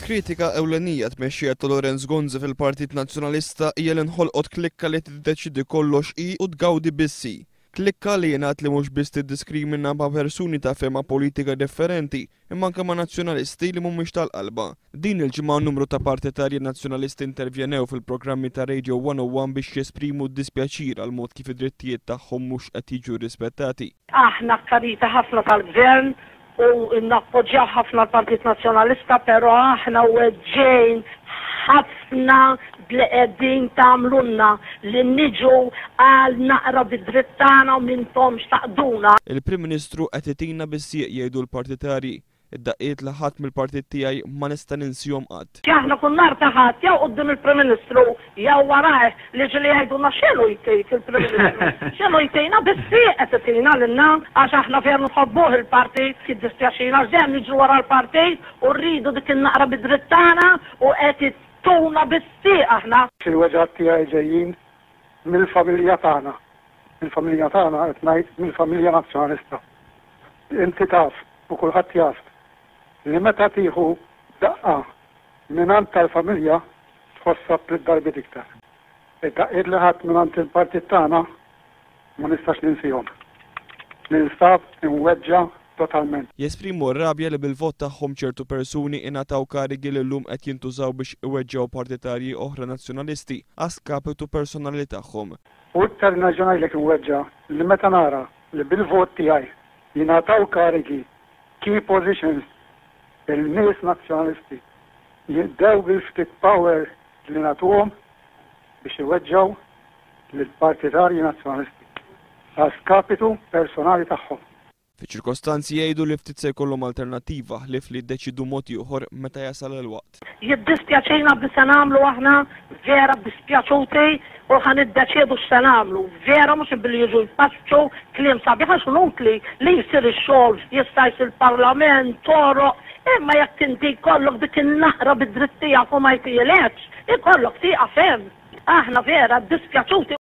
Il-kritika ewlenija tmexxija ta' Lawrence Gonzi fil-Partit Nazzjonalista hija li nħolqot klikka li tiddeċiedi kollox hi u tgawdi biss hi. Klikka li jingħad li mhux biss tiddiskrimina ma' persuni ta' fehma politika differenti, imma anke ma' Nazzjonalisti li mhumiex tal-qalba. Din il-ġimgħa numru ta' partitarji Nazzjonalisti intervjenew fil-programmi ta' Radio 101 biex jesprimu d-dispjaċir għall-mod kif id-drittijiet tagħhom mhux qed jiġu rispettati. Aħna akkaniti ħafna tal-Gvern u nappoġġjaw ħafna l-Partit Nazzjonalista però aħna weġġgħin ħafna b'li qegħdin tagħmlulna li niġu għal naqra bid-dritt tagħna u m'intomx taqduna. Il-Prim Ministru qed itina bis-sieq jgħidu l-partitarji. Id-daqqiet li ħadt mill-partit tiegħi ma nista' ninsihom qatt. Aħna kull nhar ta' Ħadd jew quddiem il-Prim Ministru jew warajh li ġieli jgħidulna x'inhu jtik il-Prim Ministru, x'inhu jtina, bis-sieq qed itina lilna għax aħna veru nħobbuh il-partit, jiddispjaċina għax dejjem niġru wara l-partit u rridu dik in-naqra bid-dritt tagħna u qed ituna bis-sieq aħna. Il-weġgħat tiegħi ġejjin mill-familja tagħna. Mill-familja tagħna qed ngħid mill-familja Nazzjonalista. Inti taf u kulħadd jaf li meta tieħu daqqa mingħand tal-familja tħossha tliet darbiet iktar. Id-daqqiet li ħadt mingħand il-partit tagħna ma nistax ninsihom. Ninsab imweġġa' totalment. Jesprimu r-rabja li bil-vot tagħhom ċertu persuni ingħataw karigi li llum qed jintużaw biex iweġġgħu partitarji oħra Nazzjonalisti a skapitu personali tagħhom. U iktar nerġa' ngħidlek imweġġa' li meta nara li bil-vot tiegħi jingħataw karigi, key positions, il-nies Nazzjonalisti jinqdew bil-ftit power li nagħtuhom biex iweġġgħu lill-partitarji Nazzjonalisti għal skapitu personali tagħhom. Fiċ-ċirkostanzi jgħidu li ftit se jkollhom alternattiva ħlief li jiddeċiedu mod ieħor meta jasal il-waqt. Jiddispjaċina b'li se nagħmlu aħna vera dispjaċuti u ħa niddeċiedu x'se nagħmlu. Vera mhux billi jiġu jpaċċu kliem sabiħ għax inutli li jsir ix-xogħol, jista' jsir parlament, toroq, imma jekk inti jkollok dik in-naqra bid-dritt tiegħek u ma jtielekx, ikollok tieqaf hemm. Aħna vera ddispjaċuti.